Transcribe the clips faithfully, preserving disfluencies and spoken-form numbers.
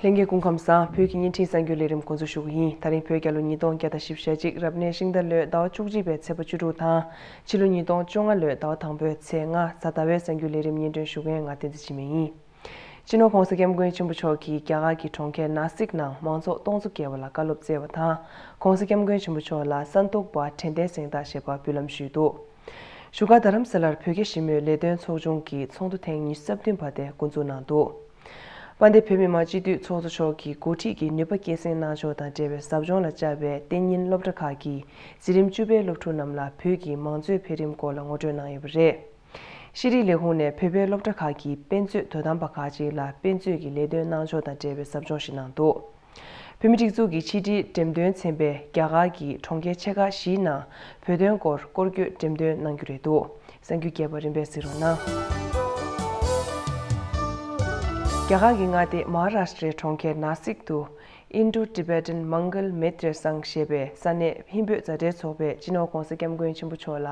ལྷན་རྒྱས་སྐུ་ཁམས་བཟང་། བོད་ཀྱི་བརྙན་འཕྲིན་གསར་འགྱུར་ལས་རིམ་འགོ་འཛུགས་ཞུ་གི་ཡིན། ད་རིང་བོད་རྒྱལ་ལོ་ཉིས་སྟོང་བརྒྱ་དང་བཞི་བཅུ་ཞེ་གཅིག་རབ་གནས་ཤིང་རྟ་ལོའི་ཟླ་བ་བཅུ་གཅིག་པའི་ཚེས་པ་བཅུ་དྲུག་དང་། ཕྱི་ལོ་ཉིས་སྟོང་བཅོ་ལྔ་ལོའི་ཟླ་བ་དང་པོའི་ཚེས་ལྔ་གཟའ་ཟླ་བའི་གསར་འགྱུར་ལས་རིམ་སྙན་སྒྲོན་ཞུ་མཁན་ང་བསྟན་འཛིན་འཆི་མེད་ཡིན། སྤྱི་ནོར་༧གོང་ས་༧སྐྱབས་མགོན་ཆེན་པོ་མཆོག་གིས་རྒྱ་གར་གྱི་གྲོང་ཁྱེར་ནཱ་སིག་ནང་མང་ཚོགས་སྟོང་ཚོ་བརྒལ་བ་ལ་བཀའ་སློབ་སྩལ་བ་དང་། ༸གོང་ས་༧སྐྱབས་མགོན་ཆེན་པོ་མཆོག་ལ་ས་འདོགས་པ་དྲན་རྟེན་གཟེངས་རྟགས་ཞེས་པ་འབུལ་ལམ་ཞུས་འདུག་བཞུགས་སྒར་རྡ་རམ་ས་ལར་བོད་རྒྱ་ཞི་མོལ་ལས་དོན་ཚོགས་ཆུང་གི་ཚོགས་འདུ་ཐེངས་ཉི་ཤུ་རྩ་བདུན་པ་དེ་འགོ་འཛུགས་གནང་འདུག་དཔལ་ལྡན་བོད་མི་མང་སྤྱི་འཐུས་ཚོགས་གཙོ་མཆོག་གིས་འགོ་ཁྲིད་ཀྱི་ནུས་པ་སྐྱེད་སྲིང་གནང་ཕྱོགས་དང་འབྲེལ་བའི་ཟབ་སྦྱོང་ལ་བཅར་བའི་གཏན་ཉིན་སློབ་གྲྭ་ཁག་གི་འཛིན་རིམ་བཅུ་པའི་སློབ་ཕྲུག་རྣམས་ལ་བོད་ཀྱི་མང་གཙོའི་འཕེལ་རིམ་སྐོར་ལ་ངོ་སྤྲོད་གནང་ཡོད་པ་རེད། ཤེས་རིག་ལས་ཁུངས་ནས་བོད་པའི་སློབ་གྲྭ་ཁག་གི་དཔེ་མཛོད་དོ་དམ་པ་ཁག་ཅིག་ལ་དཔེ་མཛོད་ཀྱི་ལས་དོན་གནང་ཕྱོགས་དང་འབྲེལ་བའི་ཟབ་སྦྱོང་ཞིག་གནང་འདུག་བོད་མིའི་སྒྲིག་འཛུགས་ཀྱི་ཕྱི་དྲིལ་འགྲེམས་སྟོན་ཚན་པས་རྒྱ་གར་གྱི་གྲོང་ཁྱེར་ཆེ་ཁག་བཞིའི་ནང་བོད་དོན་སྐོར་སྐོར་སྐྱོད་འགྲེམས་སྟོན་གནང་རྒྱུ་རེད་འདུག་གསར་འགྱུར་རྒྱས་པ་རིམ་པས་གཟིགས་རོགས་གནང་། རྒྱ་གར་གྱི་མངའ་སྡེ་མ་ཧཱ་རཱ་ཤི་ཏྲའི་གྲོང་ཁྱེར་ནཱ་སིག་ཏུ། Indo-Tibetan Mangal Mitra Sangh ཞེས་པའི་ས་གནས་ཧིན་བོད་མཛའ་འབྲེལ་ཚོགས་པས་སྤྱི་ནོར་༧གོང་ས་༧སྐྱབས་མགོན་ཆེན་པོ་མཆོག་ལ་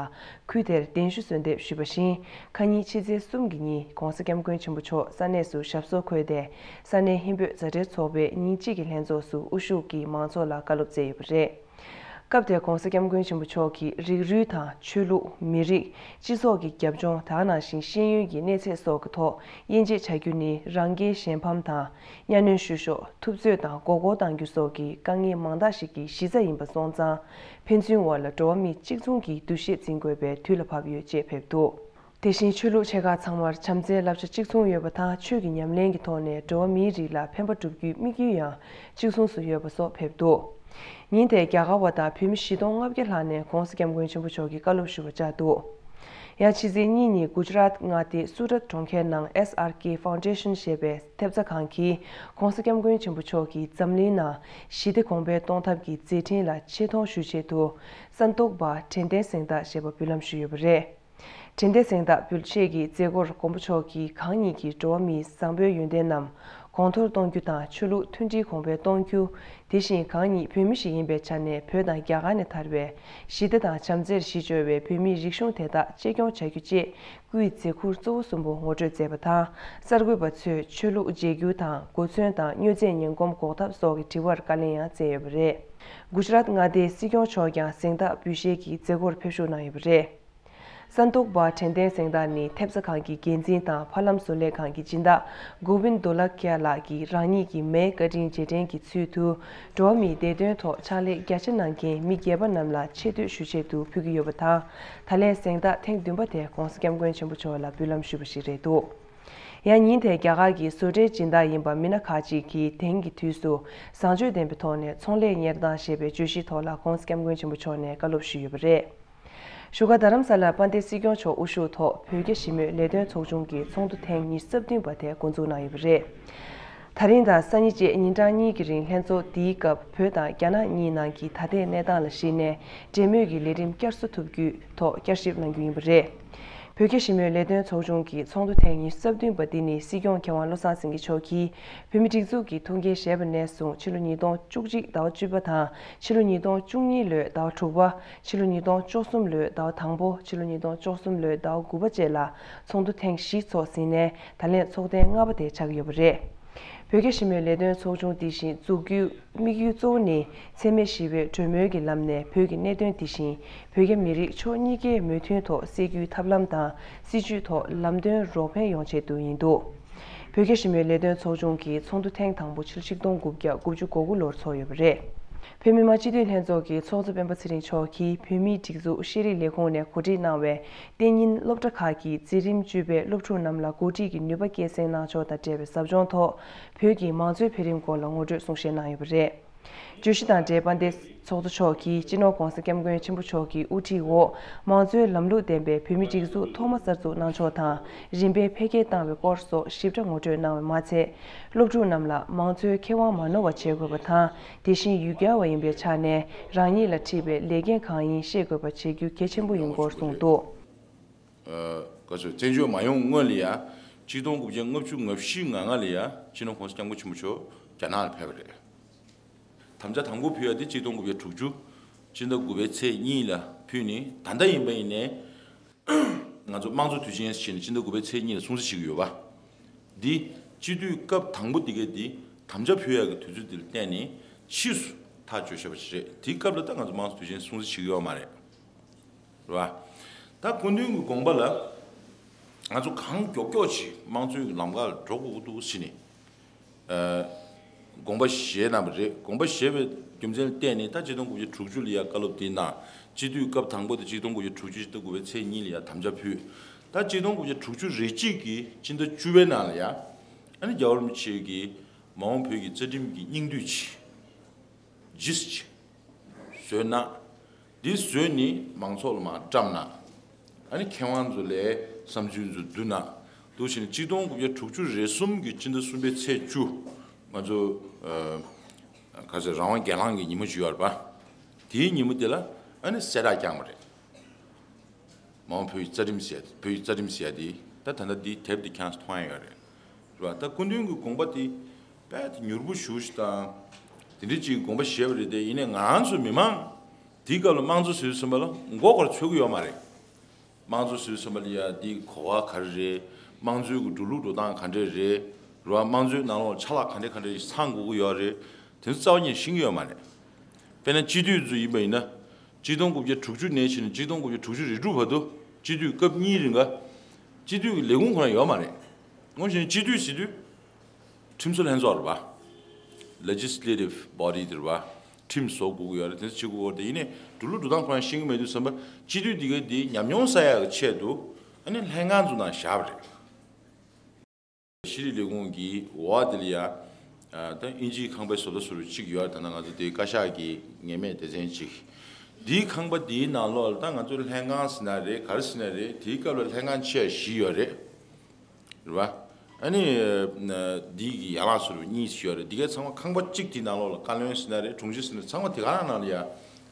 ཁུལ་དེར་གདན་ཞུ་གསོལ་འདེབས་ཞུས་པ་བཞིན། ཁ་ཉིན་ཕྱི་ཚེས་གསུམ་གྱི་ཉིན་༧གོང་ས་༧སྐྱབས་མགོན་ཆེན་པོ་མཆོག་ས་གནས་སུ་ཞབས་སོར་འཁོད་དེ། ས་གནས་ཧིན་བོད་མཛའ་འབྲེལ་ཚོགས་པའི་ཉིན་གཅིག་གི་ལྷན་ཚོགས་སུ་དབུ་བཞུགས་ཀྱིས་མང་ཚོགས་ལ་བཀའ་སློབ་སྩལ་ཡོད་པ་རེད། སྐབས་དེར་༧གོང་ས་༧སྐྱབས་མགོན་ཆེན་པོ་མཆོག་གིས་རིགས་རུས་དང་ཆོས་ལུགས། མི་རིགས། སྤྱི་ཚོགས་ཀྱི་རྒྱབ་ལྗོངས། དེ་ནང་བཞིན་ཤེས་ཡོན་གྱི་གནས་ཚད་སོགས་ཀྱི་ཐོག་དབྱེ་འབྱེད་བྱ་རྒྱུ་ནི་རང་རྒྱལ་གཞན་ཕམ་དང་། གཉའ་གནོན་བཤུ་གཞོག་ཐུབ་ཚོད་དང་མགོ་སྐོར་གཏང་རྒྱུ་སོགས་ཀྱི་དཀའ་ངལ་མང་དག་ཞིག་གི་གཞི་རྩ་ཡིན་པ་སོང་ཙང་། ཕན་ཚུན་བར་ལ་འགྲོ་བ་མི་གཅིག་མཚུངས་ཀྱི་འདུ་ཤེས་འཛིན་དགོས་པའི་དུས་ལ་བབ་ཡོད་ཅེས་ཕེབས་འདུག་དེ་བཞིན་ཆོས་ལུགས་ཆེ་ཁག་ཚང་མར་བྱམས་བརྩེའི་བསླབ་བྱ་གཅིག་མཚུངས་ཡོད་པ་དང་། ཆོས་ཀྱི་ཉམས་ལེན་གྱི་ཐོག་ནས་འགྲོ་བ་མིའི་རིགས་ལ་ཕན་པ་བསྒྲུབ་རྒྱུའི་དམིགས་ཡུལ་ཡང་གཅིག་མཚུངས་སུ་ཡོད་པ་སོགས་ཕེབས་འདུག་ཉིན་དེར་རྒྱ་གར་བ་དང་བོད་མི་བཞི་སྟོང་ལྔ་བརྒྱ་ལྷག་ནས་༧གོང་ས་༧སྐྱབས་མགོན་ཆེན་པོ་མཆོག་གི་བཀའ་སློབ་ཞུ་བར་བཅར་འདུག་ཡང་ཕྱི་ཚེས་གཉིས་ཉིན་གུ་ཇ་རཱཏ་མངའ་སྡེ་སུ་རཏ་གྲོང་ཁྱེར་ནང་S R K Foundation ཞེས་པའི་ཐེབས་རྩ་ཁང་གིས་༧གོང་ས་༧སྐྱབས་མགོན་ཆེན་པོ་མཆོག་གིས་འཛམ་གླིང་ནང་ཞི་བདེ་གོང་འཕེལ་གཏོང་ཐབས་ཀྱི་མཛད་འཕྲིན་ལ་ཆེ་མཐོང་ཞུ་ཆེད་དུ། ས་འདོགས་པ་དྲན་རྟེན་གཟེངས་རྟགས་ཞེས་པ་འབུལ་ལམ་ཞུས་ཡོད་པ་རེད། དྲན་རྟེན་གཟེངས་རྟགས་འབུལ་ཆེད་ཀྱི་མཛད་སྒོར་མགོན་པོ་མཆོག་གིས་གང་ཉིད་ཀྱི་འགྲོ་བ་མིའི་བཟང་པོའི་ཡོན་ཏན་རྣམས་གོང་མཐོར་གཏོང་རྒྱུ་དང་། ཆོས་ལུགས་མཐུན་སྒྲིལ་གོང་འཕེལ་གཏོང་རྒྱུ། དེ་བཞིན་གང་ཉིད་བོད་མི་ཞིག་ཡིན་པའི་ཆ་ནས་བོད་དང་རྒྱ་གར་ནས་དར་བའི་ཞི་བདེ་དང་བྱམས་བརྩེར་གཞི་བཅོལ་བའི་བོད་མིའི་རིག་གཞུང་དེ་དག་གཅེས་སྐྱོང་བྱ་རྒྱུ་བཅས་སྐུའི་མཛད་ཁུར་གཙོ་བོ་གསུམ་པོ་ངོ་སྤྲོད་མཛད་པ་དང་། གསར་འགོད་པ་ཚོས་ཆོས་ལུགས་མཇལ་རྒྱུ་དང་། གོ་མཚོན་དང་མྱོས་རྫས་ངན་གོམས་འགོག་ཐབས་སོགས་ཀྱི་དྲི་བར་བཀའ་ལན་ཡང་སྩལ་ཡོད་པ་རེད། གུ་ཇ་རཱཏ་མངའ་སྡེའི་སྲིད་སྐྱོང་མཆོག་ཀྱང་གཟེངས་རྟགས་འབུལ་བཞེས་ཀྱི་མཛད་སྒོར་ཕེབས་ཞུགས་གནང་ཡོད་པ་རེད། ས་འདོགས་པ་དྲན་རྟེན་གཟེངས་རྟགས་ནི་ཐེབས་རྩ་ཁང་གི་འགན་འཛིན་དང་ཕ་ལམ་བཟོ་ལས་ཁང་གི་སྦྱིན་བདག་གོ་བིན་དོ་ལ་ཁྱ་ལགས་ཀྱིས་རང་ཉིད་ཀྱི་མིའི་བཀའ་དྲིན་རྗེས་དྲན་གྱི་ཚུལ་དུ། འགྲོ་བ་མིའི་བདེ་དོན་ཐོག་ཕྱག་ལས་རྒྱ་ཆེ་གནང་མཁན་མི་སྒེར་པ་རྣམས་ལ་ཆེ་བསྟོད་ཞུ་ཆེད་དུ་ཕུལ་གྱི་ཡོད་པ་དང་། ད་ལན་གཟེངས་རྟགས་ཐེངས་བདུན་པ་དེ་༧གོང་ས་༧སྐྱབས་མགོན་ཆེན་པོ་མཆོག་ལ་འབུལ་ལམ་ཞུས་པ་ཞིག་རེད་འདུག་ཡང་ཉིན་དེར་རྒྱ་གར་གྱི་བཟོ་གྲྭའི་སྦྱིན་བདག་ཡིན་པ་མི་སྣ་ཁག་ཅིག་གིས་དེང་གི་དུས་སུ་བཟང་སྤྱོད་ལྡན་པའི་ཐོག་ནས་ཚོང་ལས་གཉེར་སྟངས་ཞེས་པའི་བརྗོད་གཞིའི་ཐོག་ལ་༧གོང་ས་༧སྐྱབས་མགོན་ཆེན་པོ་མཆོག་ནས་བཀའ་སློབ་ཞུས་ཡོད་པ་རེད། བཞུགས་སྒར་རྡ་རམ་ས་ལར་དཔལ་ལྡན་སྲིད་སྐྱོང་མཆོག་དབུ་བཞུགས་ཐོག་བོད་རྒྱ་ཞི་མོལ་ལས་དོན་ཚོགས་ཆུང་གི་ཚོགས་འདུ་ཐེངས་ཉི་ཤུ་རྩ་བདུན་པ་དེ་འགོ་འཛུགས་གནང་ཡོད་པ་རེད། ད་རིང་དང་སང་ཉིན་བཅས་ཉིན་གྲངས་གཉིས་ཀྱི་རིང་ལྷན་ཚོགས་འདིའི་སྐབས་བོད་དང་རྒྱ་ནག་གཉིས་ནང་གི་ད་ལྟའི་གནས་སྟངས་ལ་གཞིགས་ནས་འབྲེལ་མོལ་གྱི་ལས་རིམ་བསྐྱར་གསོ་ཐུབ་རྒྱུའི་ཐོག་བསྐྱར་ཞིབ་གནང་རྒྱུ་ཡིན་པ་རེད། བོད་རྒྱ་ཞི་མོལ་ལས་དོན་ཚོགས་ཆུང་གི་ཚོགས་འདུ་ཐེངས་ཉི་ཤུ་རྩ་བདུན་པ་འདི་ནི་སྲིད་སྐྱོང་མཁས་དབང་བློ་བཟང་སེང་གེ་མཆོག་གིས་བོད་མིའི་སྒྲིག་འཛུགས་ཀྱི་ཐུགས་འགན་བཞེས་པ་ནས་བཟུང་ཕྱི་ལོ་ཉིས་སྟོང་བཅུ་གཅིག་ཟླ་བ་བཅུ་པ་དང་ཕྱི་ལོ་ཉིས་སྟོང་བཅུ་གཉིས་ལོའི་ཟླ་བ་དྲུག་པ། ཕྱི་ལོ་ཉིས་སྟོང་བཅུ་གསུམ་ལོའི་ཟླ་བ་དང་པོ། ཕྱི་ལོ་ཉིས་སྟོང་བཅུ་གསུམ་ལོའི་ཟླ་བ་དགུ་པ་བཅས་ལ་ཚོགས་འདུ་ཐེངས་བཞི་འཚོགས་ཟིན་ནས་ད་ལན་ཚོགས་ཐེངས་ལྔ་པ་དེ་ཆགས་ཀྱི་ཡོད་པ་རེད། བོད་རྒྱ་ཞི་མོལ་ལས་དོན་ཚོགས་ཆུང་འདི་བཞིན་འཛུགས་རྒྱུའི་དམིགས་ཡུལ་གཙོ་བོ་ནི་འཚེ་མེད་ཞི་བའི་གྲོས་མོལ་གྱི་ལམ་ནས་བོད་ཀྱི་གནད་དོན་དེ་བཞིན་བོད་རྒྱ་མི་རིགས་ཕྱོགས་གཉིས་ཀའི་མོས་མཐུན་ཐོག་སེལ་རྒྱུའི་ཐབས་ལམ་དང་སྲིད་བྱུས་ཐོག་ལམ་སྟོན་རོགས་ཕན་ཡོང་ཆེད་དུ་ཡིན་འདུག་བོད་རྒྱ་ཞི་མོལ་ལས་དོན་ཚོགས་ཆུང་གི་ཚོགས་འདུ་ཐེངས་དང་པོ་ཕྱི་ལོ་ཆིག་སྟོང་དགུ་བརྒྱ་དགུ་བཅུ་གོ་དགུ་ལོར་འཚོགས་ཡོད་པ་རེད། བོད་མི་མང་སྤྱི་འཐུས་ལྷན་ཚོགས་ཀྱི་ཚོགས་གཙོ་སྤེན་པ་ཚེ་རིང་མཆོག་གིས་བོད་མིའི་སྒྲིག་འཛུགས་ཤེས་རིག་ལས་ཁུངས་ནས་གོ་སྒྲིག་གནང་བའི་གཏན་ཉིན་སློབ་གྲྭ་ཁག་གི་འཛིན་རིམ་བཅུ་པའི་སློབ་ཕྲུག་རྣམས་ལ་འགོ་ཁྲིད་ཀྱི་ནུས་པ་སྐྱེད་སྲིང་གནང་ཕྱོགས་དང་འབྲེལ་བའི་ཟབ་སྦྱོང་ཐོག་བོད་ཀྱི་མང་གཙོའི་འཕེལ་རིམ་སྐོར་ལ་ངོ་སྤྲོད་གསུང་བཤད་གནང་ཡོད་པ་རེད། བརྗོད་གཞི་དང་འབྲེལ་དཔལ་ལྡན་ཚོགས་གཙོ་མཆོག་གིས་སྤྱི་ནོར་༧གོང་ས་༧སྐྱབས་མགོན་ཆེན་པོ་མཆོག་གི་དབུ་ཁྲིད་འོག་མང་གཙོའི་ལམ་ལུགས་ལྡན་པའི་བོད་མིའི་སྒྲིག་འཛུགས་ཐོག་མ་གསར་འཛུགས་གནང་ཕྱོགས་དང་རིམ་པས་འཕེལ་རྒྱས་བཏང་བའི་སྐོར་སོགས་ཞིབ་ཕྲ་ངོ་སྤྲོད་གནང་བ་མ་ཚད། སློབ་ཕྲུག་རྣམས་ལ་མང་གཙོའི་ཁེ་དབང་མ་ནོར་བ་བྱེད་དགོས་པ་དང་། དེ་བཞིན་ཡུལ་གྱར་བ་ཡིན་པའི་ཆ་ནས་རང་ཉིད་ལ་འཁྲི་བའི་ལས་འགན་གང་ཡིན་ཤེས་དགོས་པ་བྱེད་རྒྱུ་གལ་ཆེན་པོ་ཡིན་སྐོར་གསུངས་འདུག་ཨ། ག་ཚོད་བཙན་བྱོལ་མ་ཡོང་སྔོན་ལ་ཡ། ཆིག་སྟོང་དགུ་བརྒྱ་ལྔ་བཅུ་ང་བཞི་ང་ལྔ་ལ་ཡ་སྤྱི་ནོར་༧གོང་ས་༧སྐྱབས་མགོན་ཆེན་པོ་མཆོག་རྒྱ་ནག་ལ་ཕེབས་པ་རེད། དམ་བཅའ་དང་པོ་ཕུལ་ཡ་དེ་ཆིག་སྟོང་དགུ་བརྒྱ་དྲུག་ཅུ་ཕྱི་ཟླ་དགུ་པའི་ཚེས་གཉིས་ལ་ཕུལ་ནས། ད་ལྟ་ཡིན་པ་ཡིན་ནའི་ང་ཚོ་དམངས་གཙོ་དུས་ཆེན་ཟེར་ནས་ཕྱི་ཟླ་དགུ་པའི་ཚེས་གཉིས་ལ་སྲུང་བརྩི་བྱེད་ཀྱི་ཡོད་པ། འདི་སྤྱི་འཐུས་སྐབས་དང་པོ་འདི་གའི་འདི་ དམ་བཅའ་ཕུལ་ཡག་གི་དུས་ཚོད་འདི་ལ་བརྟེན་ནས་ཕྱིས་སུ་ཐག་གཅོད་བྱས་པ་ཞིག་རེད། དེའི་སྐབས་ལ་ད་ང་ཚོ་དམངས་གཙོ་དུས་ཆེན་སྲུང་བརྩི་བྱེད་ཀྱི་ཡོད་མ་རེད། རེད་བ། ད་སྐུ་མདུན་གྱི་དགོངས་པ་ལ་ང་ཚོ་གང་མགྱོགས་མགྱོགས་ཅིག་དམངས་གཙོའི་ལམ་ཁ་ལ་འགྲོ་དགོས་ཀྱི་འདུག་ཟེར་ནས། ཨ། དགོངས་པ་བཞེས་གནང་བ་རེད། དགོངས་པ་བཞེས་པའི་རྒྱུ་མཚན་ལ་བརྟེན་ནས་ད་ཆིག་སྟོང་དགུ་བརྒྱ་དྲུག་ཅུ་ལ་ཡ་བཀའ་སློབ་དེ་གནང་། སྤྱི་འཐུས་སྐབས་དང་པོ་དེ་ཆིག་སྟོང་དགུ་བརྒྱ་དྲུག་ཅུ་ཕྱི་ཟླ་དགུ་པའི་ཚེས་གཉིས་ལ་ཡ་དམ་བཅའ་ཕུལ། ད་ཆིག་སྟོང་དགུ་བརྒྱ་དྲུག་ཅུ་རེ་གཅིག་གི་སྤྱི་ཟླ་བཅུ་པའི་ནང་ལ་ཡ། ཨ་ནི་རྒྱལ་བ་རིན་པོ་ཆེ་གིས་མ་འོངས་བོད་ཀྱི་རྩ་ཁྲིམས་ཀྱི་སྙིང་བསྡུས་ཅིག་ཇིས་ཅིག་བཟོས་གནང་། འདི་བཟོས་ནི་མང་ཚོགས་ལ་མར་བཀྲམ་གནང་། ཨ་ནི་མཁས་དབང་ཚོ་ལས་བསམ་ཚུལ་ཚོ་བསྡུ་གནང་། འདུག་བྱས་ནས་ཆིག་སྟོང་དགུ་བརྒྱ་དྲུག་ཅུ་རེ་གསུམ་གྱི་སྤྱི་ཟླ་གསུམ་པའི་ཚེས་བཅུ། ང་ཚོ་ཨ་ག་ཚོད་རང་དབང་སྒེར་ལངས་ཀྱི་ཉིན་མོ་ཅིག་ཡོད་རེད་པ། དེའི་ཉིན་མོ་དེ་ལ་ཨ་ནི་གསལ་བསྒྲགས་བསྐྱངས་པ་རེད། མ་འོངས་བོད་ཀྱི་རྩ་ཁྲིམས་ཟེར་ཡ་དེ། བོད་ཀྱི་རྩ་ཁྲིམས་ཟེར་ཡ་དེ་ད་ད་ལྟ་འདི་དེབ་འདི་ཁྱེད་རང་ཚོ་མཐོང་ཡ་ཡོད་རེད། རེད་བ། ད་སྐུ་མདུན་གྱི་དགོངས་པ་དེ་དཔེ་མྱུར་པོ་ཞེ་པོ་ཞིག་དང་། དེ་འདྲ་ཅིག་དགོངས་པ་བཞེས་པ་རེད་དེ། ཡིན་ནའི་ང་རང་ཚོ་མི་མང་དེའི་སྐབས་ལ་དམངས་གཙོ་ཟེར་དུས་ཙམ་པ་ལ་མགོ་སྐོར་ཚོད་ཀྱི་ཡོད་མ་རེད། དམངས་གཙོ་ཟེར་དུས་ཙམ་པ་ལ་ཡ་འདི་གོ་བ་ག་རེ་རེད། དམངས་གཙོའི་གི་འགྲོ་ལུགས་འགྲོ་སྟངས་ག་འདྲས་རེད། རེད་བ། དམངས་གཙོའི་ནང་ལོགས་ཆ་ལག་ག་འདྲས་ག་འདྲས་ཤིག་ཚང་དགོས་ཀྱི་ཡོད་རེད། དེ་ཚོ་རྩ་བ་ཉིད་ཤེས་ཀྱི་ཡོད་མ་རེད། དཔེར་ན་སྤྱི་འཐུས་ཚོ་ཡིན་པ་ཡིན་ན། ཆིག་སྟོང་དགུ་བརྒྱ་དྲུག་ཅུ་ནས་བྱས་ནས་ཆིག་སྟོང་དགུ་བརྒྱ་དྲུག་ཅུ་རེ་དྲུག་བར་དུ་སྤྱི་འཐུས་སྐབས་གཉིས་རིང་ག་སྤྱི་འཐུས་ཀྱི་ལས་ཁུངས་ཁོ་ན་ཡོད་མ་རེད། དངོས་གཞི་ནས་སྤྱི་འཐུས་ཟེར་དུས་ཁྲིམས་བཟོ་ལྷན་ཚོགས་རེད་པ། Legislative Body དེ་རེད་པ། ཁྲིམས་བཟོ་དགོས་ཀྱི་ཡོད་རེད། དེ་ཚོ་བྱེད་དགོས་ཀྱི་ཡོད་རེད་དེ། ཡིན་ནའི་འགྲོ་ལུགས་འགྲོ་སྟངས་ཁོ་ན་ཤེས་ཀྱི་མེད་དུས་ཙམ་པ། སྤྱི་འཐུས་འདི་གའི་འདི་ཉམས་མྱོང་བསགས་ཡག་གི་ཆེད་དུ་ཨ་ནི་ལྷན་ཁང་ཚོ་ནང་བཞག་པ་རེད། ཤེས་རིག་ལས་ཁུངས་ཀྱི་འོག་དེ་ལ་ཡ། ཨ། ད་དབྱིན་ཇིའི་ཁང་པའི་བཟོ་ལྟ་བཟོ་འདྲ་གཅིག་ཡོད་རེད། ད་ནང་ང་ཚོ་དེའི་བཀའ་ཤག་གི་ངེས་མེད་སྡེ་ཚན་གཅིག་འདིའི་ཁང་པ་འདིའི་ནང་ལོགས་ལ་ད་ང་ཚོ་ལྷན་ཁང་ཟེར་ན་རེད། ག་རེ་ཟེར་ན་རེད། དེའི་སྐབས་ལ་ལྷན་ཁང་ཆེ་བཞི་ཡོད་རེད། རེད་བ། ཨ་ནི་འདི་གི་ཡན་ལག་བཟོ་འདྲ་གཉིས་ཡོད་རེད། འདི་གའི་ཚང་མ་ཁང་པ་གཅིག་དེའི་ནང་ལོགས་ལ་བཀའ་བློན་ཟེར་ན་རེད། དྲུང་ཆེ་ཟེར་ན་རེད། ཚང་མ་དེ་ག་རང་ནང་ལ་ཡ་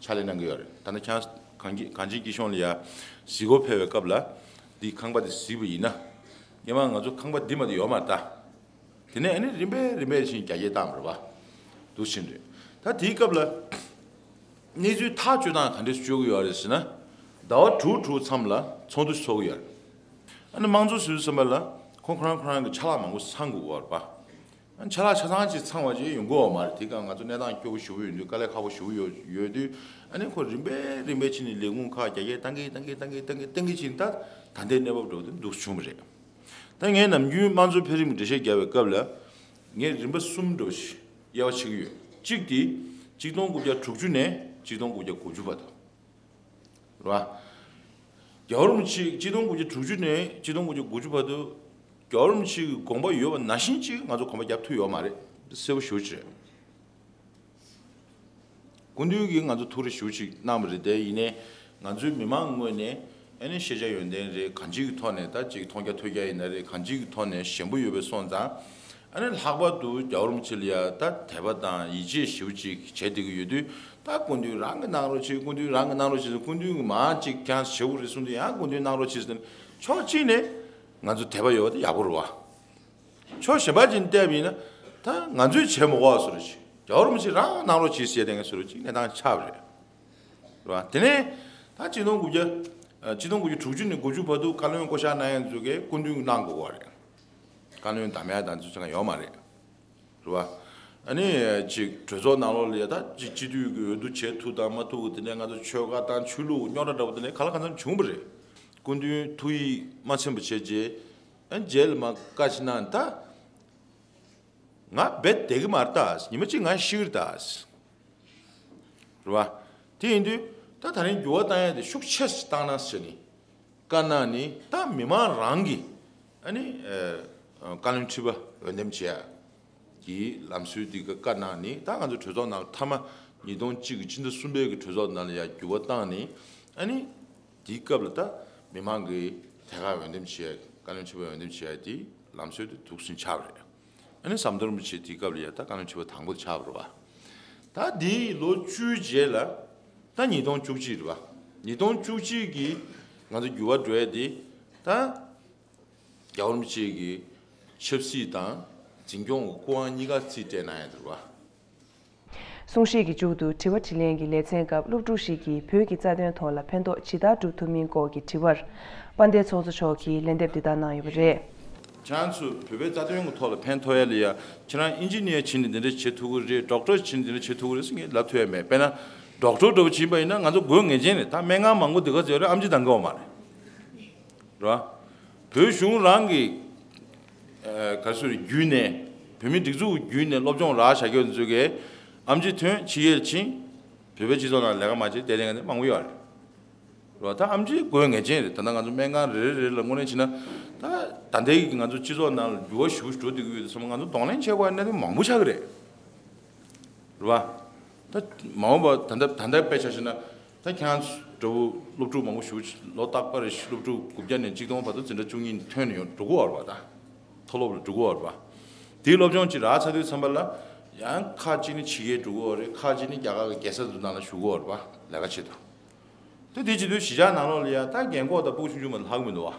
ཕྱག་ལས་གནང་གི་ཡོད་རེད། ད་ནི་ཁྱེད་རང་གངས་ཅན་གངས་ཅན་སྐྱིད་གཤོངས་ལ་ཡ་གཟིགས་སྐོར་ཕེབས་པའི་སྐབས་ལ་འདི་ཁང་པ་དེ་གཟིགས་པ་ཡིན་ན། སྔོན་མ་ང་ཚོ་ཁང་པ་འདི་མ་གཏོགས་ཡོད་མ་རེད་ད། དེ་ནས་ཨ་ནི་རིམ་པས་རིམ་པས་ཕྱིན་རྒྱ་སྐྱེད་བཏང་བ་རེད་བ། འདུག་ཕྱིན་རེད། ད་དེའི་སྐབས་ལ་གནས་ཚུལ་ཐག་གཅོད་སྟངས་ག་འདྲས་གཅོད་ཀྱི་ཡོད་རེད་ཟེར་ན། ཟླ་བ་དྲུག་དྲུག་མཚམས་ལ་ཚོགས་འདུ་ཚོགས་ཀྱི་ཡོད་རེད། ཨ་ནི་དམངས་གཙོ་ཟེར་དུས་ཙམ་པ་ལ་ཁོང་ཁོ་རང་ཁོ་རང་གི་ཆ་ལག་མང་པོ་ཚང་དགོས་ཀྱི་ཡོད་རེད་པ། ཨ་ནི་ཆ་ལག་ཆ་ཚང་ཅིག་ཚང་བ་ཅིག་ཡོང་གི་ཡོད་མ་རེད། དེ་ག་ང་ཚོ་གནས་སྟངས་སྐྱོ་པོ་ཞེ་པོ་ཡོད་དུས། དཀའ་ལས་ཁག་པོ་ཞེ་པོ་ཡོད་ཡོད་དུས། ཨ་ནི་ཁོ་རིམ་པས་རིམ་པས་ཕྱིན་ནས་ལས་ཁུངས་ཁག་རྒྱ་སྐྱེད་བཏང་གིན་བཏང་གིན་བཏང་གིན་བཏང་གིན་ཕྱིན། ད་ད་ལྟའི་གནས་བབ་འདྲ་བོ་དེ་འདུག་བྱུང་བ་རེད། ད་ངས་ནམ་རྒྱུན་དམངས་གཙོའི་འཕེལ་རིམ་འགྲེལ་བཤད་རྒྱག་པའི་སྐབས་ལ། ངས་རིམ་པ་གསུམ་འདྲ་བོ་ཞིག་དབྱེ་བ་ཕྱེ་གི་ཡོད། གཅིག་དེ་ཆིག་སྟོང་དགུ་བརྒྱ་དྲུག་ཅུ་ནས་ཆིག་སྟོང་དགུ་བརྒྱ་དགུ་བཅུ་བར་དུ། རེད་བ། རྒྱལ་བ་རིན་པོ་ཆེ་ཆིག་སྟོང་དགུ་བརྒྱ་དྲུག་ཅུ་ནས་ཆིག་སྟོང་དགུ་བརྒྱ་དགུ་བཅུ་བར་དུ་རྒྱལ་བ་རིན་པོ་ཆེ་གི་དགོངས་པ་ཡོད་པ་ནང་བཞིན་ཅིག་ང་ཚོ་གོམ་པ་རྒྱབ་ཐུབ་ཡོད་མ་རེད། འདི་གསལ་པོ་ཞེ་པོ་ཅིག་རེད། སྐུ་མདུན་གྱིས་ང་ཚོ་ཐུགས་རེ་ཞེ་པོ་ཅིག་གནང་བ་རེད་དེ། ཡིན་ནའི་ང་ཚོའི་མི་མང་ངོས་ནས་ཨ་ནི་ཤེས་བྱ་ཡོན་ཏན་རེད། གང་ཅིའི་ཐོག་ནས་ད་ཅིག་མཐོང་རྒྱ་ཐོས་རྒྱ་ཡིན་ན་རེད། གང་ཅིའི་ཐོག་ནས་ཞན་པོ་ཡོད་པའི་སོང་ཙང་། ཨ་ནི་ལྷག་པར་དུ་རྒྱལ་བ་རིན་པོ་ཆེ་ལ་ཡ་ད་དད་པ་དང་ཡིད་ཆེས་ཞེ་པོ་ཅིག་བྱས་བསྡད་ཀྱི་ཡོད་དུས། ད་སྐུ་མདུན་རང་གིས་གནང་རོགས་བྱེད། སྐུ་མདུན་རང་གིས་གནང་རོགས་བྱེད་ཟེར། སྐུ་མདུན་གྱིས་མར་ཅིག་ཀྱང་བྱེད་དགོས་རེད་གསུངས་དུས། ཡང་སྐུ་མདུན་གནང་རོགས་བྱེད་ཟེར། ཕྱོགས་གཅིག་ནས་ང་ཚོ་དད་པ་ཡོད་པ་དེ་ཡག་པོ་རེད་བ། ཕྱོགས་གཞན་པ་ཅིག་ནས་བལྟས་པ་ཡིན་ན། ད་ང་ཚོས་བྱེད་མ་དགོས་པ་བཟོ་འདྲ་ཅིག་རྒྱལ་བ་རིན་པོ་ཆེ་རང་གནང་རོགས་གྱིས་ཟེར་བསྡད་མཁན་བཟོ་འདྲ་ཅིག་གནས་སྟངས་ཆགས་པ་རེད། རེད་བ། དེ་ནས་ད་ཆིག་སྟོང་དགུ་བརྒྱ། ཨ། ཆིག་སྟོང་དགུ་བརྒྱ་དྲུག་ཅུ་ནས་དགུ་བཅུ་བར་དུ་བཀའ་བློན་བསྐོ་བཞག་གནང་མཁན་ཚོ་གིས་སྐུ་མདུན་གྱིས་གནང་དགོས་པ་རེད། བཀའ་བློན་བདམས་ཡ་དང་ཚོ་ཅང་ཡོད་མ་རེད། རེད་བ། ཨ་ནི་ཅིག་གྲོས་ཚོགས་ནང་ལོགས་ལ་ཡ་ད་ཅིག་སྤྱི་འཐུས་ཀྱི་འོས་བསྡུ་བྱེད་ཐུབ་དང་མ་ཐུབ་ཀྱི། དེ་ནས་ང་ཚོ་ཆོལ་ཁ་དང་ཆོས་ལུགས་རྙོག་དྲ་འདྲ་བོ་དེ་འདྲ་གང་ལ་གང་འཚམ་བྱུང་བ་རེད། སྐུ་མདུན་ཐུགས་ཡིད་མ་ཚིམ་པ་བྱས་རྗེས། ཨ། རྗེས་ལ་མར་བཀའ་ཅིག་གནང་། ད་ང་རྦད་བསྡད་ཀྱི་མ་རེད་ད། ཉི་མ་གཅིག་ང་ཤི་གི་རེད་ད། རེད་བ། དེ་ཡིན་དུས་ད་ད་རིང་འགྱུར་བ་བཏང་ཡ་དེ་ཤུགས་ཆེ་ཙམ་བཏང་ན་ཟེར་ནས་བཀའ་གནང་ནས། ད་མི་མང་རང་གིས་ཨ་ནི། ཨ། བཀའ་བློན་ཁྲི་པ་འོས་འདེམས་བྱེད་ཡ་གི་ལམ་སྲོལ་འདི་ག་བཀའ་གནང་ནས། ད་ང་ཚོ་གྲོས་ཚོགས་ནང་མཐའ་མ་ཉིས་སྟོང་གཅིག་གི་ཕྱི་ཟླ་གསུམ་པའི་གི་གྲོས་ཚོགས་ནང་ལ་ཡ་འགྱུར་བ་བཏང་ནས། ཨ་ནི་དེའི་སྐབས་ལ་ད་མི་མང་གིས་ཐད་ཀར་འོས་འདེམས་བྱེད་ཡ། བཀའ་བློན་ཁྲི་པ་འོས་འདེམས་བྱེད་ཡ་དེ་ལམ་སྲོལ་དེ་འདུག་སེ་ཆགས་པ་རེད། ཨ་ནི་ཟམ་གདོང་རིན་པོ་ཆེ་དེའི་སྐབས་ལ་ཡ་ད་བཀའ་བློན་ཁྲི་པ་དང་པོ་དེ་ཆགས་པ་རེད་བ། ད་འདིའི་ལོ་བཅུའི་རྗེས་ལ་ད་ཉིས་སྟོང་བཅུ་གཅིག་རེད་བ། ཉིས་སྟོང་བཅུ་གཅིག་གི་ང་ཚོ་འགྱུར་བ་འགྲོ་ཡ་དེ་ད་རྒྱལ་བ་རིན་པོ་ཆེ་གི་ཆབ་སྲིད་དང་འཛིན་སྐྱོང་གི་སྐུ་དབང་གཉིས་ཀ་རྩིས་སྤྲད་གནང་ཡ་དེ་རེད་བ། གསུང་བཤད་ཀྱི་མཇུག་ཏུ་དྲི་བ་དྲིས་ལན་གྱི་ལེ་ཚན་སྐབས་སློབ་ཕྲུག་ཞིག་གིས་བོད་ཀྱི་རྩ་དོན་ཐོག་ལ་ཕན་ཐོགས་ཇི་ལྟར་སྒྲུབ་ཐུབ་མིན་སྐོར་གྱི་དྲི་བར། དཔལ་ལྡན་ཚོགས་གཙོ་མཆོག་གིས་ལན་འདེབས་འདི་ལྟར་གནང་ཡོད་པ་རེད། ཁྱེད་རང་ཚོ་བོད་པའི་རྩ་དོན་གྱི་ཐོག་ལ་ཕན་ཐོགས་ཡ་ལ་ཡ། ཁྱེད་རང་ཨིན་ཇི་ནི་ཡར་བྱས་ནས་འདི་འདྲ་བྱེད་ཐུབ་ཀྱི་རེད། ཌོག་ཊར་བྱས་ནས་འདི་འདྲ་བྱེད་ཐུབ་ཀྱི་རེད་ཟེར་ངས་ལབ་ཐུབ་ཡ་མེད། དཔེར་ན་ཌོག་ཊར་འདྲ་པོ་བྱིན་པ་ཡིན་ན་ང་ཚོ་དགོས་ངེས་ཅན་རེད། ད་སྨན་ཁང་མང་པོ་འདི་ག་ཚོད་ཡོད་རེད། ཨེམ་ཆི་འདང་གི་ཡོད་མ་རེད། རེད་བ། བོད་གཞུང་རང་གི་ཨ་ག་རེ་ཟེར་རེད། བརྒྱུད་ནས་བོད་མིའི་སྒྲིག་འཛུགས་བརྒྱུད་ནས་སློབ་སྦྱོང་རག་བྱ་རྒྱུ་ཚོ་གིས་ཨེམ་ཆི་ཐོན། ཕྱི་རྒྱལ་ཕྱིན། བོད་པའི་སྤྱི་ཚོགས་ནང་ལས་ཀ་མ་བྱེད་བསྡད་མཁན་དེ་མང་པོ་ཡོད་རེད། རེད་བ། ད་ཨེམ་ཆི་དགོས་ངེས་ཅན་རེད། ད་ལྟ་ང་ཚོ་སྨན་ཁང་རེ་རེ་རེ་ལ་དངོས་གནས་བྱས་ན། ད་ད་ལྟའི་གི་ང་ཚོ་སྤྱི་ཚོགས་ནང་ལ་འགྱུར་བ་ཞེ་པོ་ཞིག་འགྲོ་བསྡད་ཀྱི་ཡོད་དུས་ཙམ་པ། ང་ཚོ་གདོང་ལེན་བྱེད་དགོས་པའི་གནད་དོན་མང་པོ་ཆགས་ཀྱི་རེད། རེད་བ། ད་མ་འོངས་པ་ད་ལྟ་ད་ལྟ་དཔེ་ཆ་བཞག་ན། ད་ཁྱེད་རང་ཚོ་འདྲ་པོ་སློབ་ཕྲུག་མང་པོ་ཞེ་པོ་ཅིག་ལོ་རྟག་པར་སློབ་ཕྲུག་དགུ་བརྒྱ་ནས་གཅིག་སྟོང་བར་དུ་འཛིན་གྲྭ་བཅུ་གཉིས་ཐོན་ནས་ཡོང་འགྲོ་གི་ཡོད་རེད་བ། ད་མཐོ་སློབ་ལ་འགྲོ་གི་ཡོད་རེད་བ། དེའི་སློབ་སྦྱོང་ཅིག་རག་ཚར་དུས་ཙམ་པ་ལ། ཡང་ཁག་ཅིག་ནི་ཕྱི་རྒྱལ་འགྲོ་གི་ཡོད་རེད། ཁག་ཅིག་ནི་རྒྱ་གར་གྱི་རྒྱལ་ས་ཚོ་ནང་ལ་བཞུགས་ཀྱི་ཡོད་རེད་བ། ལས་ཀ་བྱེད་དུ། དེ་དེ་བྱེད་དུས་གཞིས་ཆགས་ནང་ལོགས་ལ་ཡ་ད་རྒན་གོག་དང་སྤུ་གུ་ཆུང་ཆུང་མ་ལྷག་གི་མི་འདུག་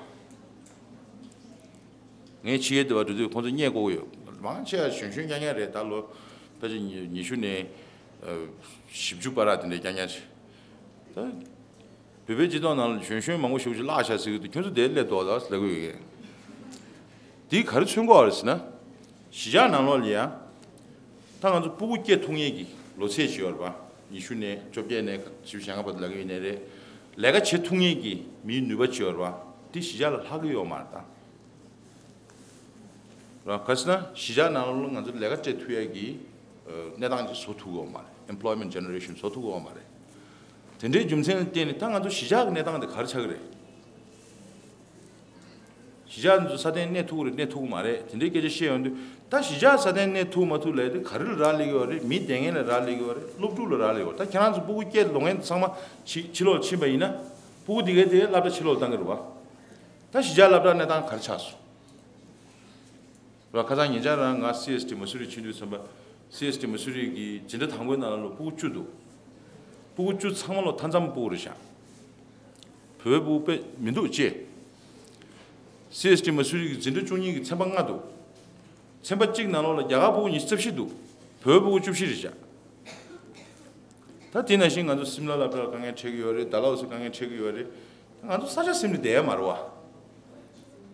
བ། ངས་ཕྱི་རྒྱལ་དེ་བ་འགྲོ་དུས་ཁོང་ཚོ་བསྙད་བཀོག་གི་ཡོད། མང་ཆེ་བ་གཞོན་གཞོན་རྐྱང་རྐྱང་རེད། ད་ལོ་ཕལ་ཆེར་ཉི་ཉི་ཤུ་ནས་ཨ་བཞི་བཅུ་བར་དེ་འདྲའི་རྐྱང་རྐྱང་ཆེ། ད་བོད་པའི་སྤྱི་ཚོགས་ནང་ལ་གཞོན་གཞོན་མང་པོ་ཞིག་ཅིག་བརླག་བཞག་ཟེར་གྱི་འདུག་ཁྱོད་ཚོ་དེར་སླེབས་འདུག་ད་ལབ་གི་ཡོད། འདིས་ག་རེ་མཚོན་གྱི་ཡོད་རེད་ཟེར་ན། གཞིས་ཆགས་ནང་ལོགས་ལ་ཡ། ད་ང་ཚོ་སྤུ་གུ་སྐྱེ་ཐུབ་མཁན་གྱི་ལོ་ཚད་ཅིག་ཡོད་རེད་པ། ཉི་ཤུ་ནས་བཅོ་བརྒྱད་ནས་བཞི་བཅུ་ཞེ་ལྔ་བར་དུ་ལབ་ཀྱི་ཡིན་ནའི་རེད། ལས་ཀ་བྱེད་ཐུབ་མཁན་གྱི་མིའི་ནུས་པ་ཅིག་ཡོད་རེད་པ། དེ་གཞིས་ཆགས་ལ་ལྷག་གི་ཡོད་མ་རེད་ད། རང་ག་ཟེར་ན་གཞིས་ཆགས་ནང་ལོགས་ལ་ང་ཚོ་ལས་ཀ་སྤྲད་ཐུབ་ཡ་གི་ཨ་གནས་སྟངས་ཅིག་བཟོ་ཐུབ་ཀྱི་ཡོད་མ་རེད། Employment generation བཟོ་ཐུབ་ཀྱི་ཡོད་མ་རེད། དེ་འདྲའི་རྒྱུ་མཚན་ལ་བརྟེན་ནས་ད་ང་ཚོ་གཞིས་ཆགས་ཀྱི་གནས་སྟངས་དེ་ག་རེ་ཆགས་ཀྱི་རེད། གཞིས་ཆགས་འདི་ཚོ་སྲ་བརྟན་གནས་ཐུབ་ཀྱི་རེད། གནས་ཐུབ་ཀྱི་མ་རེད། དེ་འདྲའི་སྐད་ཆ་བཤད་ཡོང་དུས། ད་གཞིས་ཆགས་སྲ་བརྟན་གནས་ཐུབ་མ་ཐུབ་ལབ་དུས་ག་རེ་ལ་རག་ལས་ཀྱི་ཡོད་རེད། མི་སྡེ་ངན་ལ་རག་ལས་ཀྱི་ཡོད་རེད། སློབ་ཕྲུག་ལ་རག་ལས་ཀྱི་ཡོད་རེད། ད་ཁྱེད་རང་ཚོ་སྤུ་གུ་སྐྱེས་ལོག་མཁན་ཚང་མ་ཕྱི་ཕྱི་ལོགས་ཕྱིན་པ་ཡིན་ན། སྤུ་གུ་དེ་གའི་དེ་སློབ་གྲྭ་ཕྱི་ལོགས་བཏང་གི་རེད་བ། ད་གཞིས་ཆགས་སློབ་གྲྭ་གནས་སྟངས་ག་རེ་ཆགས་སོང་། ར། ཁ་སང་ཉེ་ཆར་རང་ང་སི་ཨེས་ཊི་མ་སུ་རི་ཕྱིན་དུས་ཙམ་པ། སི་ཨེས་ཊི་མ་སུ་རི་གི་འཛིན་གྲྭ་དང་པོའི་ནང་ལ་ལོ་སྤུ་གུ་བཅུ་འདུག་སྤུ་གུ་བཅུ་ཚང་མ་ལོ་མཐའ་མཚམས་སྤུ་གུ་རེད་ཤག་བོད་པའི་སྤུ་གུ་དཔེ་མི་འདུག་ཅེས། སི་ཨེས་ཊི་མ་སུ་རི་གི་འཛིན་གྲྭ་བཅུ་གཉིས་ཀྱི་ཚན་པ་ལྔ་འདུག་ཚན་པ་གཅིག་ནང་ལོགས་ལ་རྒྱ་གར་སྤུ་གུ་ཉི་ཤུ་རྩ་བཞི་འདུག་བོད་པའི་སྤུ་གུ་བཅུ་བཞི་རེད་ཤག་ད་དེ་ནང་བཞིན་ང་ཚོ་སིམ་ལ་སློབ་གྲྭ་ལ་དཀའ་ངལ་འཕྲད་ཀྱི་ཡོད་རེད། ཌལ་ཧོ་སི་དཀའ་ངལ་འཕྲད་ཀྱི་ཡོད་རེད། ང་ཚོ་ས་ཆ་ཟིན་ནས་བསྡད་ཡ་མ་རེད་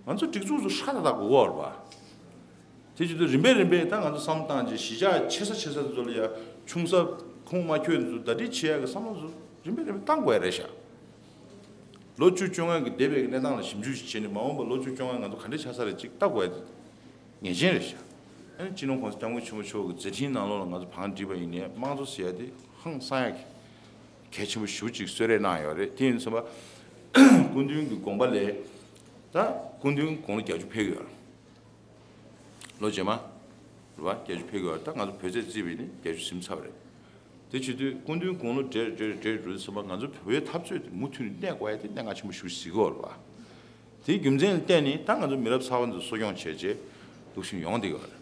བ། ང་ཚོ་སྒྲིག་འཛུགས་ཚོ་ཧྲ་ཏག་ཏག་དགོས་ཀྱི་ཡོད་རེད་བ། དེ་བྱེད་དུས་རིམ་པས་རིམ་པས་ད་ང་ཚོ་བསམ་བློ་བཏང་རྗེས་གཞིས་ཆགས་ཆེ་ས་ཆེ་ས་ཚོ་ལ་ཡ་ཆུང་ས་ཁོངས་མ་འཁྱོལ་ཚོ་ཟླ་སྒྲིལ་བྱེད་ཡ་གི་བསམ་བློ་ཚོ་རིམ་པས་རིམ་པས་བཏང་དགོས་ཡ་རེད་ཤག་ལོ་བཅུ་བཅོ་ལྔ་གི་འདས་པའི་གནས་སྟངས་ལ་ཞིབ་འཇུག་ཞིག་བྱས་ནས་མ་འོངས་པ་ལོ་བཅུ་བཅོ་ལྔ་ང་ཚོ་ག་འདྲ་ཆགས་ས་རེད་ཅིག་ལྟ་དགོས་ཡ་ངེས་ཅན་རེད་ཤག་ཨ་ནི་སྤྱི་ནོར་༸གོང་ས་༸སྐྱབས་མགོན་ཆེན་པོ་མཆོག་གི་མཛད་འཕྲིན་ནང་ལོགས་ལ་ང་ཚོ་བང་བསྒྲིགས་པ་ཡིན་ནའི་དམངས་གཙོ་ཟེར་ཡ་དེ་ཧང་སང་ཡ་གི་གལ་ཆེན་པོ་ཞེ་པོ་ཅིག་གསོལ་རས་གནང་ཡོད་རེད། དེ་ཡིན་ཙང་སྐུ་མདུན་གྱི་དགོངས་པ་ལས་ད་སྐུ་མདུན་དགུང་ལོ་བརྒྱད་ཅུ་ཕེབས་ཀྱི་ཡོད་རེད། ལོ་རྗེས་མ་རེད་བ། བརྒྱད་ཅུ་ཕེབས་ཀྱི་ཡོད་རེད། ད་ང་ཚོ་བོད་ཚེས་བརྩིས་པ་ཡིན་ནའི་བརྒྱད་ཅུ་ཟིན་ཚར་བ་རེད། དེ་བྱེད་དུས་སྐུ་མདུན་དགུང་ལོ་བགྲེས་བགྲེས་བགྲེས་འགྲོ་དུས་ཙམ་པ་ང་ཚོ་བོད་པའི་འཐབ་རྩོད་དེ་མུ་མཐུད་ནས་གནས་དགོས་ཡ་དེ་གནད་འགག་ཆེན་པོ་ཞེ་པོ་ཅིག་གཟིགས་ཀྱི་ཡོད་རེད་བ། དེའི་རྒྱུ་མཚན་ལ་བརྟེན་ནས་ད་ང་ཚོ་མི་རབས་གསར་པ་ཚོ་གསོ་སྐྱོང་བྱས་རྗེས་འདུག་སེ་ཡོང་བསྡད་ཡོད་རེད།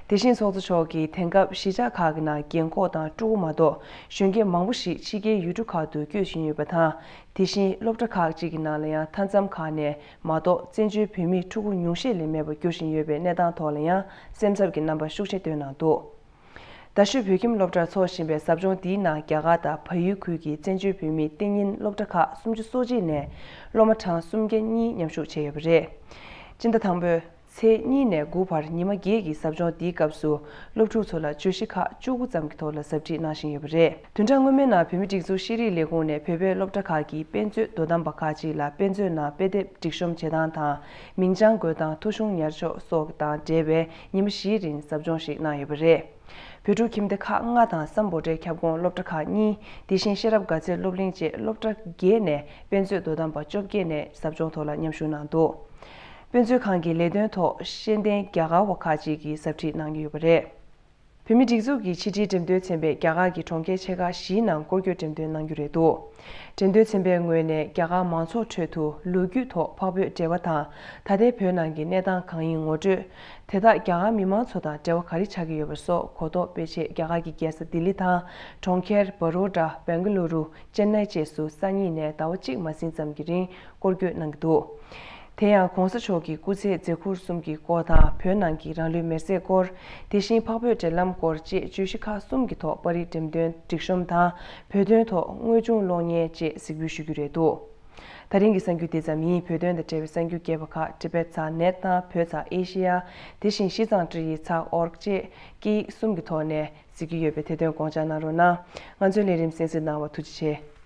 དེ་བཞིན་ཚོགས་གཙོ་མཆོག་གིས་དེང་སྐབས་གཞིས་ཆགས་ཁག་གི་ནང་རྒན་འཁོགས་དང་ཕྲུ་གུ་མ་གཏོགས་གཞོན་སྐྱེས་མང་པོ་ཞིག་ཕྱི་རྒྱལ་ཡུལ་གྲུ་ཁག་ཏུ་བསྐྱོད་བཞིན་ཡོད་པ་དང་། དེ་བཞིན་སློབ་གྲྭ་ཁག་ཅིག་གི་ནང་ལ་ཡང་མཐའ་མཚམས་ཁག་ནས་མ་གཏོགས་བཙན་བྱོལ་བོད་མིའི་ཕྲུ་གུ་ཉུང་ཤས་ལས་མེད་པར་འགྱུར་བཞིན་ཡོད་པའི་གནས་སྟངས་ཐོག་ལ་ཡང་སེམས་འཚབ་ཀྱི་རྣམ་པ་ཤུགས་ཆེ་བཏོན་གནང་འདུག་རྡ་ཤོད་བོད་ཁྱིམ་སློབ་གྲྭར་འཚོགས་བཞིན་པའི་ཟབ་སྦྱོང་འདིའི་ནང་རྒྱ་གར་དང་བལ་ཡུལ་ཁུལ་གྱི་བཙན་བྱོལ་བོད་མིའི་གཏན་ཉིན་སློབ་གྲྭ་ཁག་སུམ་ཅུ་སོ་གཅིག་ནས་སློབ་མ་གྲངས་སུམ་བརྒྱ་གཉིས་མཉམ་ཞུགས་བྱས་ཡོད་པ་རེད། སྤྱི་ཟླ་དང་པོའི་ཚེས་གཉིས་ནས་དགུ་བར་ཉི་མ་བརྒྱད་ཀྱི་ཟབ་སྦྱོང་འདིའི་སྐབས་སུ་སློབ་ཕྲུག་ཚོ་ལ་བརྗོད་གཞི་ཁག་བཅུ་དགུ་ཙམ་གྱི་ཐོག་ལ་ཟབ་ཁྲིད་གནང་བཞིན་ཡོད་པ་རེད། བདུན་ཕྲག་སྔོན་མའི་ནང་བོད་མིའི་སྒྲིག་འཛུགས་ཤེས་རིག་ལས་ཁུངས་ནས་བོད་པའི་སློབ་གྲྭ་ཁག་གི་དཔེ་མཛོད་དོ་དམ་པ་ཁག་ཅིག་ལ་དཔེ་མཛོད་ནང་དཔེ་དེབ་སྒྲིག་གཤོམ་བྱེད་སྟངས་དང་མིང་བྱང་འགོད་སྟངས། ཐོ་གཞུང་ཉར་ཕྱོགས་སོགས་དང་འབྲེལ་བའི་ཉི་མ་བཞིའི་རིང་ཟབ་སྦྱོང་ཞིག་གནང་ཡོད་པ་རེད། བོད་ཕྲུག་ཁྱིམ་སྡེ་ཁག་ལྔ་དང་སམ་བྷོ་ཊའི་ཁྱབ་ཁོངས་སློབ་གྲྭ་ཁག་གཉིས། དེ་བཞིན་ཤེས་རབ་དགའ་ཚལ་སློབ་གླིང་བཅས་སློབ་གྲྭ་བརྒྱད་ནས་དཔེ་མཛོད་དོ་དམ་པ་བཅོ་བརྒྱད་ནས་ཟབ་སྦྱོང་ཐོག་ལ་མཉམ་ཞུགས་གནང་འདུག་དཔེ་མཛོད་ཁང་གི་ལས་དོན་ཐོག་ཤེས་ལྡན་རྒྱ་གར་བ་ཁག་ཅིག་གིས་ཟབ་ཁྲིད་གནང་གི་ཡོད་པ་རེད། བོད་མིའི་སྒྲིག་འཛུགས་ཀྱི་ཕྱི་དྲིལ་འགྲེམས་སྟོན་ཚན་པས་རྒྱ་གར་གྱི་གྲོང་ཁྱེར་ཆེ་ཁག་བཞིའི་ནང་སྐོར་སྐྱོད་འགྲེམས་སྟོན་གནང་རྒྱུ་རེད་འདུག་འགྲེམས་སྟོན་ཚན་པའི་ངོས་ནས་རྒྱ་གར་མང་ཚོགས་ཁྲོད་དུ་ལོ་རྒྱུས་ཐོག་འཕགས་བོད་འབྲེལ་བ་དང་། ད་ལྟའི་བོད་ནང་གི་གནས་སྟངས་གང་ཡིན་ངོ་སྤྲོད། དེ་དག་རྒྱ་གར་མི་མང་ཚོ་དང་འབྲེལ་བ་ག་རེ་ཆགས་ཀྱི་ཡོད་པ་སོགས་གོ་རྟོགས་སྤེལ་ཆེད་རྒྱ་གར་གྱི་རྒྱལ་ས་ལྡི་ལི་དང་། གྲོང་ཁྱེར་བ་རོ་ཌ། བེང་ག་ལུ་རུ། ཅེན་ནའི་བཅས་སུ་སང་ཉིན་ནས་ཟླ་བ་གཅིག་མ་ཟིན་ཙམ་གྱི་རིང་སྐོར་སྐྱོད་གནང་གི་འདུག་དེ་ཡང་གོང་ས་མཆོག་གི་སྐུ་ཚེའི་མཛད་ཁུར་གསུམ་གྱི་སྐོར་དང་། བོད་ནང་གི་རང་ལུས་མེར་སྲེག་སྐོར། དེ་བཞིན་འཕགས་བོད་འབྲེལ་ལམ་སྐོར་བཅས་བརྗོད་གཞི་ཁག་གསུམ་གྱི་ཐོག་པར་རིས་འགྲེམས་སྟོན་སྒྲིག་གཤོམ་དང་། བོད་དོན་ཐོག་དངོས་བྱུང་གློག་བརྙན་བཅས་གཟིགས་འབུལ་ཞུ་རྒྱུ་རེད་འདུག་ད་རིང་གི་གསར་འགྱུར་དེ་ཙམ་ཡིན། བོད་དོན་དང་འབྲེལ་བའི་གསར་འགྱུར་རྒྱས་པ་ཁག་Tibet་ཚགས་net་དང་བོད་ཚགས་ཨེ་ཤེ་ཡ། དེ་བཞིན་ཤིས་ཙང་ཀྲི་ཡི་ཚགས་org་བཅས་སྐད་ཡིག་གསུམ་གྱི་ཐོག་ནས་གཟིགས་ཀྱི་ཡོད་པས། དེ་དོན་དགོངས་འཇགས་གནང་རོགས་གནང་། ང་ཚོའི་ལས་རིམ་གསན་གཟིགས་གནང་བར་ཐུགས་རྗེ་ཆེ།